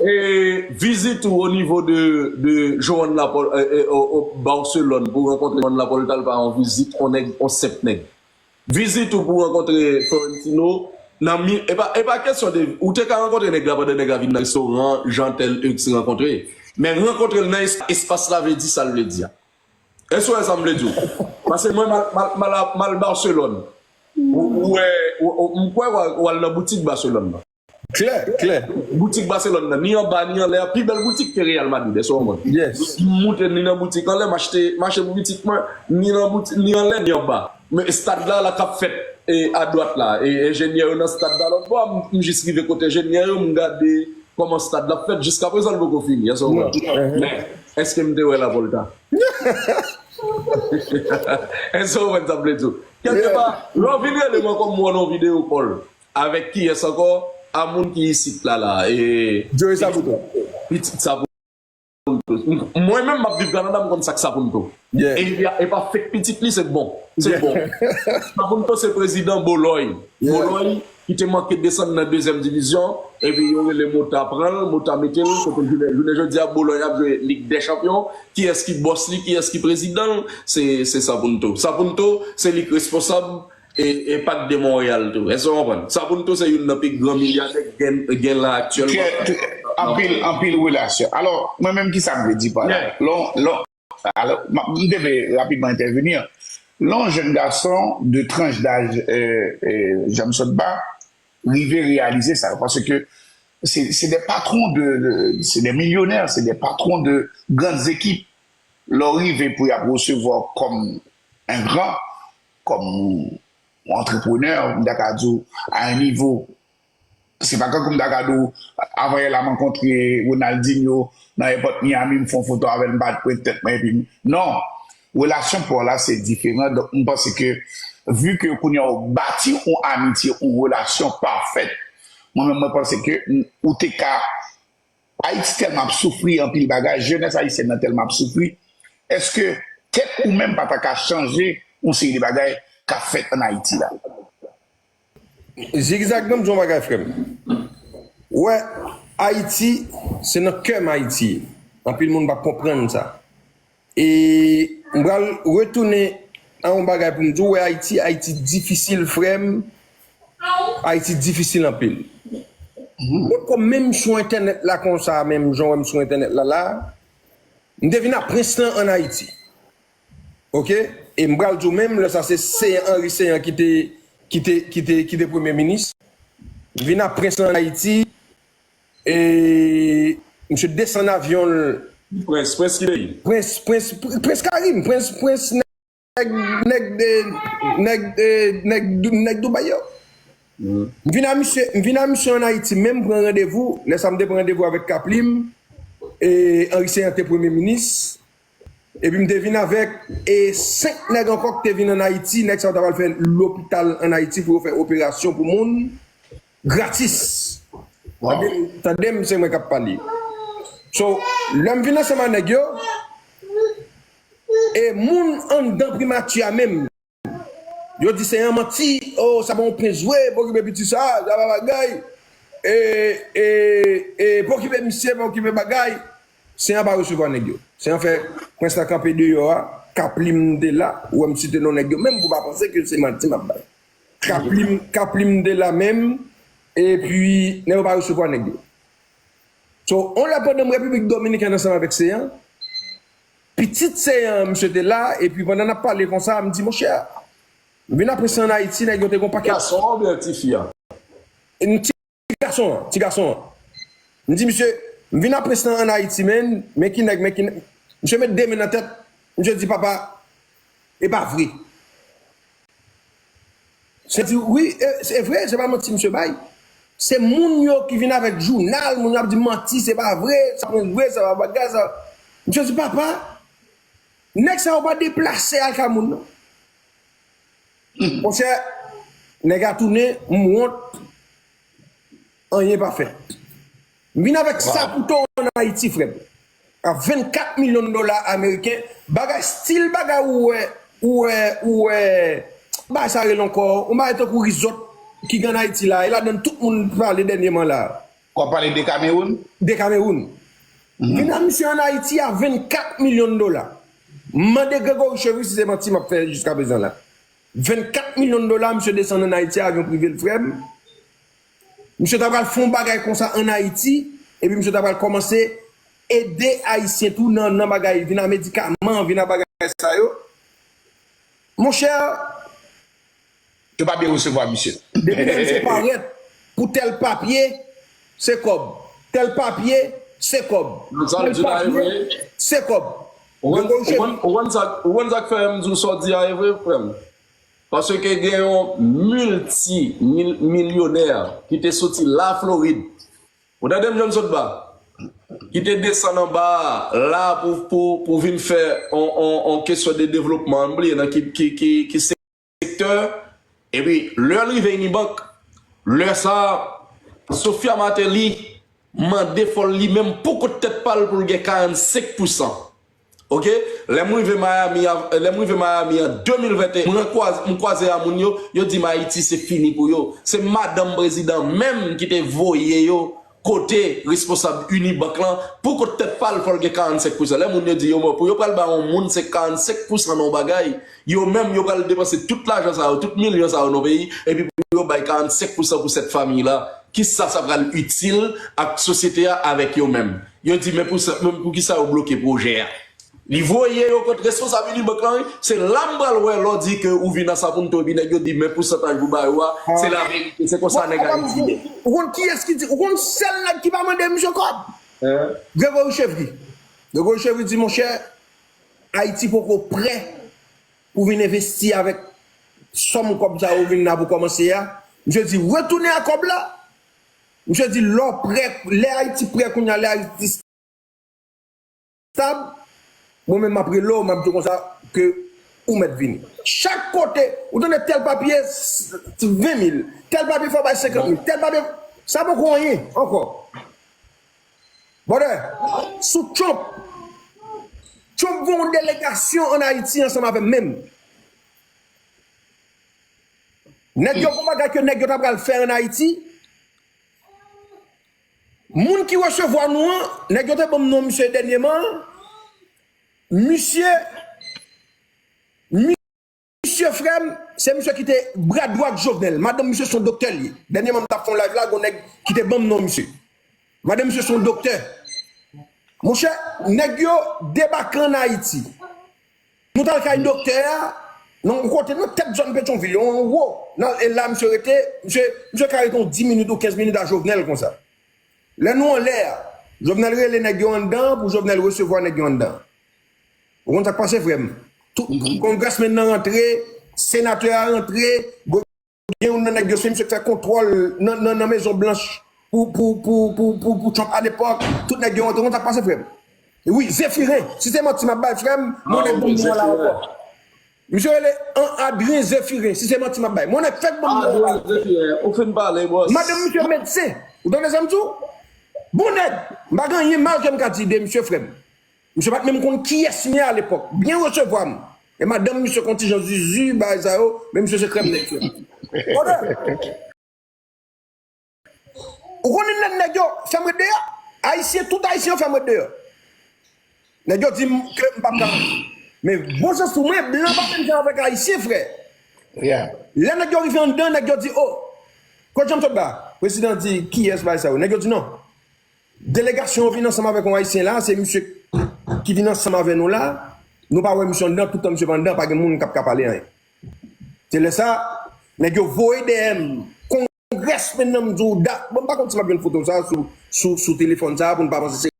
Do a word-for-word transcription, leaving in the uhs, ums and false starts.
E vizit ou o nivo de, de Joan Lapol, e, e, o, o Barcelone pou rankontre Joan Laporta l pa yon vizit, on nèg, on senp nèg. Vizit ou pou rankontre Florentino, nan mi, e pa, e pa kesyon de, ou te ka rankontre nèg la pandan nèg la vin nan restoran, jan tèl eks rankontre. Men rankontre l nan es-, espas la vle di sa l vle di a. Èske w wè sa m vle di w? Paske mwen, m al, m al, m al, m al Barcelone. Ou, ou wè, ou, ou, m kwè w al, w al nan boutik Barcelone nan. Klè, klè. Boutik Barcelone nan, ni anba, ni anlè, pi bèl boutik ke Real Madrid, èske w konprann? Yes. M moute ni nan boutik anlè, m achte, m achte pou pitit mwen, ni nan boutik, ni anlè, ni anba. Men stad la, la k ap fèt, e, adwat la, e enjenyè yo nan stad la lòt bò, m, m jis rive kote enjenyè yo, m gade kòman stad la ap fèt, jiskaprezan l poko fini, èske w konprann? Men, èske m te wè Laporta? Èske w konprann sa m vle di w? Kèlkepa, lè w vin rele m ankò, m wè w nan yon videyo call. Avèk kiyès ankò? A moun ki isit la la. E, Joey Saputo. Pitit Saputo. M, mwen menm, m ap viv Kanada, m konn sa k Saputo. Yeah. E, e pa fake pitit li, se bon. Se bon. Saputo se prezidan Bolòy. Yeah. Bolòy, ki te manke desann nan dezyèm divizyon, epi yo rele Mota pran l, Mota mete l, kote l jounen, jounen jodi a, Bolòy ap jwe Lig dè Chanpyon. Kiyès ki bòs li, kiyès ki prezidan l? Se, se Saputo. Saputo, se li k responsab e, e Pak de Montréal tou. Èske w konprann? Saputo se youn nan pi gran milyadè k gen, gen la aktyèlman. Trè, trè, anpil, anpil relasyon. Alò, mwen menm, ki sa m vle di pa la? Yeah. Lè w, lè w, alò, m, m te vle rapidman entèvini. Lè yon jèn gason de tranch daj, e, e, jan m sot ba, rive reyalize sa, paske se, se de patwon de, de, se de milyonè, se de patwon de grann ekip. Lè w rive pou y ap resevwa w kòm en gran, kòm yon antreprenè, m ta ka di w, a yon nivo, se pa kankou m ta ka di w, avanyè la m rankontre Ronaldinho nan èpòt Miami, m fè yon foto avè l, m bat pwent tèt mwen, epi m, non, relasyon pa w la se diferan. Donk, m panse ke, vi ke kounye a w bati yon amitye, yon relasyon pafèt, mwen menm, mwen panse ke, m, ou te ka Ayiti tèlman ap soufri anpil bagay, jenès ayisyèn nan tèlman ap soufri. Èske tèt ou menm pa ta ka chanje yon seri de bagay k ap fèt ann Ayiti la? Zigzag, ban m di yon bagay, frè m. Ou wè, Ayiti, se nan kè m Ayiti ye. Anpil moun p ap konprann sa. E m pral retounen a yon bagay pou m di w, wè Ayiti, Ayiti difisil, frè m. Ayiti difisil anpil. Mwen, kòm menm sou entènèt la konsa, menm jan w wè m sou entènèt la la, m te vin a prens lan ann Ayiti. Oke? E m pral di w menm, lè sa se Céant, Henri Céant ki te, ki te, ki te, ki te premye minis. M vin a prens lan ann Ayiti, e misye desann avyon l. Prens, prens ki peyi? Prens, prens, prens Karim, prens, prens nèg, nèg, e, nèg, e, nèg, nèg Dubai yo. M vin a misye, m vin a misye ann Ayiti menm, pran randevou. Lè sa m te pran randevou avèk Kaplim, e Henri Céant te premye minis. Epi m te vin avèk, e, senk nèg ankò ki te vin ann Ayiti. Nèg sa yo ta pral fè lopital ann Ayiti pou yo fè operasyon pou moun gratis. Tande m, tande m, se mwen k ap pale. So, lè m vin ansanm a nèg yo, e moun anndan primati a menm, yo di se yon manti, o, sa pa yon prens vre, pa okipe piti sa, sa pa bagay. E, e, e, pa okipe misye, pa okipe bagay. Céant pa resevwa nèg yo. Céant fè prens la kanpe deyò a, Kaplim te la, ou wè m site non nèg yo, menm pou pa panse ke se manti m ap bay. Kaplim, Kaplim te la menm, epi nèg yo pa resevwa nèg yo. So, on lè pandan m Repiblik Dominikèn ansanm avèk Céant, pitit Céant, misye te la, epi pandan n ap pale konsa, m di, monchè, m vin apre sa ann Ayiti, nèg yo te gon pakèt. Gason an oubyen tifi a? Ti gason an, ti gason an. M di, misye, m vin apre sa ann Ayiti, men, men ki nèg, men ki nèg. Misye met de men nan tèt, misye di, papa, e pa vre. Se di, wi, e, se vre, se pa manti misye bay. Se moun yo ki vin avèk jounal, moun yo ap di manti, se pa vre, sa pa vre, sa pa bagay, sa. Misye di, papa, nèg sa yo pa deplase al ka moun, non. Monchè, nèg a tounen, m wont, anyen pa fèt. M vin avèk Saputo ann Ayiti, frè m. A vennkat milyon dola ameriken, bagay stil bagay ou wè, ou wè, ou wè, bagay sa rele ankò, yon bagay tankou rizòt ki gen ann Ayiti la, e ladann tout moun pale dènyèman la. W ap pale de Kamewoun? De Kamewoun. Vin a misye ann Ayiti a vennkat milyon dola. M mande Gregory Chevry si se manti m ap fè jiskaprezan la. Vennkat milyon dola, misye desann ann Ayiti, avyon prive l, frè m. Misye ta pral fè yon bagay konsa ann Ayiti, epi misye ta pral kòmanse ede Ayisyen tou nan, nan bagay, vin a medikaman, vin a bagay sa yo. Monchè, yo pa byen resevwa misye. Depi lè misye parèt pou tèl papye, se kòb. Tèl papye, se kòb. Tèl papye, se kòb. Ou konn sa k fè m di w sa w di a e vre, frè m? Paske gen yon milti mil- milyonè ki te soti la Florid. Ou tande m jan m sot ba? Ki te desann anba a la pou, pou, pou vin fè on, on, on kesyon de devlopman. M bliye nan ki, ki, ki, ki sektè. Epi, lè l rive Unibank, lè sa a, Sophia Martelly mande fò l li menm pou kont tèt pa l pou l gen karannsenk pousan. Oke? Lè m rive Miami, lè m rive Miami an de mil venteyen, mwen kwaze, m kwaze a moun yo, yo di m Ayiti se fini pou yo. Se madanm prezidan menm ki te voye yo kote responsab Unibank lan, pou kont tèt pa l, fò l gen karannsenk pousan. Lè moun yo di yo, bon, pou yo pral ba yon moun se karannsenk pousan nan yon bagay, yo menm yo pral depanse tout lajan sa yo, tout milyon sa yo nan peyi, epi pou yo bay karannsenk pousan pou sèt fanmi la, kisa sa pral itil ak sosyete a avèk yo menm? Yo di, men pou sa, men pou kisa yo bloke pwojè a? Li voye yo kot responsab Unibank lan, wi. Se la m pral wè lè w di ke ou vin a Sapunto, epi nèg yo di, men pousantaj ou ba yo a, se laverite, se konsa nèg Ayiti ye. Ou konn kiyès ki di, ou konn sèl nèg ki pa mande misye kòb? Gregory Chevry. Gregory Chevry di, monchè, Ayiti poko prè pou vin envesti avèk sòm kòb sa yo vin la pou kòmanse a. Misye di, retounen a kòb la. Misye di, lè w prè, lè Ayiti prè kounye a, lè Ayiti stab, mwen menm m ap rele w, m ap di w konsa ke ou mèt vini. Chak kote, ou tande tèl papye, ven mil, tèl papye fò w bay senkant mil, tèl papye, sa poko anyen ankò. Brother, sou Trump, Trump voye yon delegasyon ann Ayiti ansanm avè m menm. Nèg yo gon bagay ke nèg yo ta pral fè ann Ayiti. Moun ki resevwa nou an, nèg yo te ban m non misye dènyèman an. Misye, misye frè m, se misye ki te bra dwat Jovenel. Madanm misye se yon doktè li ye. Dènyèman m t ap fè yon live la, gon nèg ki te ban m non misye. Madanm misye se yon doktè. Monchè, nèg yo debake ann Ayiti. Nou t al kay doktè a, nan yon kote, nan tèt zòn Petyonvil, yon anwo. Nan, e la, misye rete, misye, misye ka rete yon dis minit ou kenz minit a Jovenel konsa. Lè nou anlè a, Jovenel rele nèg yo anndan pou Jovenel resevwa nèg yo anndan. Ou konn sa k pase, frè m? Tout kongrèsmenn nan rantre, senatè a rantre, gen youn nan nèg yo, se misye k fè kontwòl nan, nan, nan Mezon Blanch pou, pou, pou, pou, pou, pou Trump alepòk. Tout nèg yo rantre, ou konn sa k pase, frè m? Wi, Zephirin, si se manti m ap bay, frè m, mwen nèk ban m non an la ankò. Misye rele an Adrien Zephirin, si se manti m ap bay. Mwen nèk fèk ban m non an la. Adrien Zephirin, ou fin pale, bòs. Madanm misye medsen. Ou tande sa m di w? Bon nèg, m pa gen anyen mal ke m ka di de misye, frè m. Misye pa t menm konn kiyès m ye alepòk. Byen resevwa m. E madanm misye konn ti jan zuzu, bagay sa yo, men misye se krèm nèg, frè m. Brother, ou konnen lè nèg yo fè m ret deyò? Ayisyen, tout Ayisyen yo fè m ret deyò. Nèg yo di m ke m p ap ka. Men bon chans pou mwen, blan pa menm jan avèk Ayisyen, frè. Lè nèg yo rive anndan, nèg yo di, o, kot jan m sot ba? Prezidan di, kiyès bay sa yo? Nèg yo di, non. Delegasyon an vin ansanm avèk yon Ayisyen la, se misye ki vin ansanm avè nou la. Nou pa wè misye anndan, toutan misye pa anndan, pa gen moun k ap ka pale anyen. Se lè sa, nèg yo voye dèyè m. Kongrèsmenn nan m di w dat, bon, m pa konn si m ap jwenn foto sa sou, sou, sou telefòn sa pou n pa panse se